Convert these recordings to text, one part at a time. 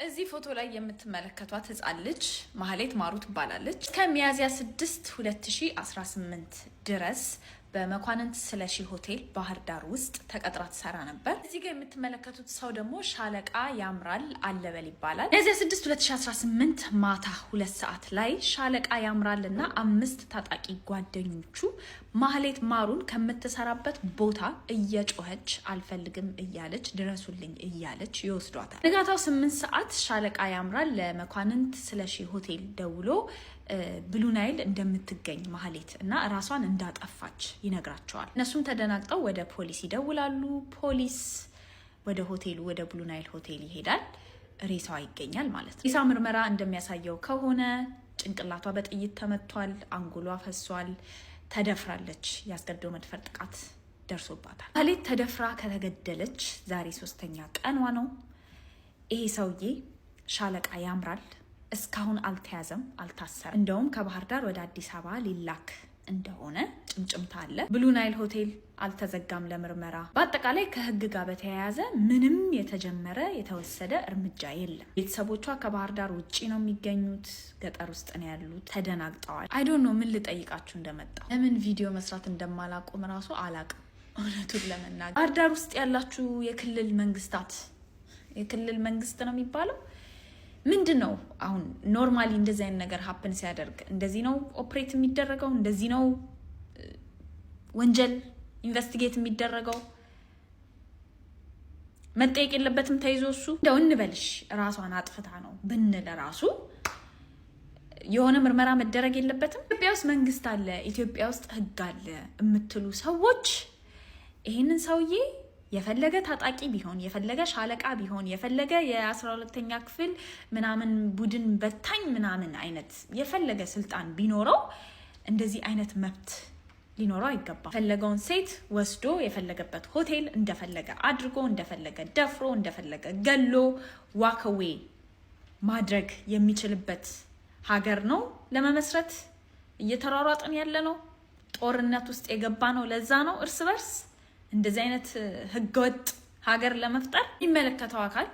እዚህ ፎቶ ላይ የምትመለከቷት ህፃን ልጅ ማህሌት ማሩ ትባላለች። እስከ ሚያዝያ 6 2018 ድረስ በመኳንንት ስለሺ ሆቴል ባህር ዳር ውስጥ ተቀጥራ ትሰራ ነበር። እዚህ ጋር የምትመለከቱት ሰው ደግሞ ሻለቃ ያምራል አለበል ይባላል። ሚያዝያ 6 2018 ማታ 2 ሰዓት ላይ ሻለቃ ያምራል እና አምስት ታጣቂ ጓደኞቹ ማህሌት ማሩን ከምትሰራበት ቦታ እየጮኸች፣ አልፈልግም እያለች፣ ድረሱልኝ እያለች ይወስዷታል። ንጋታው 8 ሰዓት ሻለቃ ያምራል ለመኳንንት ስለሺ ሆቴል ደውሎ ብሉ ናይል እንደምትገኝ ማህሌት እና ራሷን እንዳጠፋች ይነግራቸዋል። እነሱም ተደናግጠው ወደ ፖሊስ ይደውላሉ። ፖሊስ ወደ ሆቴሉ፣ ወደ ብሉ ናይል ሆቴል ይሄዳል። ሬሳዋ ይገኛል ማለት ነው። ሬሳ ምርመራ እንደሚያሳየው ከሆነ ጭንቅላቷ በጥይት ተመቷል፣ አንጎሏ ፈሷል፣ ተደፍራለች። የአስገድዶ መድፈር ጥቃት ደርሶባታል። ማህሌት ተደፍራ ከተገደለች ዛሬ ሶስተኛ ቀኗ ነው። ይሄ ሰውዬ ሻለቃ ያምራል እስካሁን አልተያዘም፣ አልታሰረም። እንደውም ከባህር ዳር ወደ አዲስ አበባ ሊላክ እንደሆነ ጭምጭምታ አለ። ብሉ ናይል ሆቴል አልተዘጋም ለምርመራ። በአጠቃላይ ከህግ ጋር በተያያዘ ምንም የተጀመረ፣ የተወሰደ እርምጃ የለም። ቤተሰቦቿ ከባህር ዳር ውጭ ነው የሚገኙት፣ ገጠር ውስጥ ነው ያሉት። ተደናግጠዋል። I don't know ምን ልጠይቃችሁ እንደመጣሁ፣ ለምን ቪዲዮ መስራት እንደማላቆም ራሱ አላቅም። እውነቱን ለመናገር ባህር ዳር ውስጥ ያላችሁ የክልል መንግስታት፣ የክልል መንግስት ነው የሚባለው፣ ምንድን ነው አሁን? Normally እንደዚህ አይነት ነገር happen ሲያደርግ እንደዚህ ነው operate የሚደረገው? እንደዚህ ነው ወንጀል investigate የሚደረገው? መጠየቅ የለበትም ተይዞ እሱ? እንደው እንበልሽ ራሷን አጥፍታ ነው ብንል ራሱ የሆነ ምርመራ መደረግ የለበትም? ኢትዮጵያ ውስጥ መንግስት አለ፣ ኢትዮጵያ ውስጥ ህግ አለ የምትሉ ሰዎች ይህንን ሰውዬ የፈለገ ታጣቂ ቢሆን፣ የፈለገ ሻለቃ ቢሆን፣ የፈለገ የ12ኛ ክፍል ምናምን ቡድን በታኝ ምናምን አይነት የፈለገ ስልጣን ቢኖረው እንደዚህ አይነት መብት ሊኖረው አይገባም። የፈለገውን ሴት ወስዶ የፈለገበት ሆቴል እንደፈለገ አድርጎ፣ እንደፈለገ ደፍሮ፣ እንደፈለገ ገሎ walk away ማድረግ የሚችልበት ሀገር ነው ለመመስረት እየተሯሯጥን ያለ ነው። ጦርነት ውስጥ የገባ ነው። ለዛ ነው እርስ በርስ እንደዚህ አይነት ህገወጥ ሀገር ለመፍጠር። የሚመለከተው አካል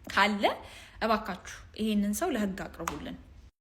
ካለ እባካችሁ ይሄንን ሰው ለህግ አቅርቡልን።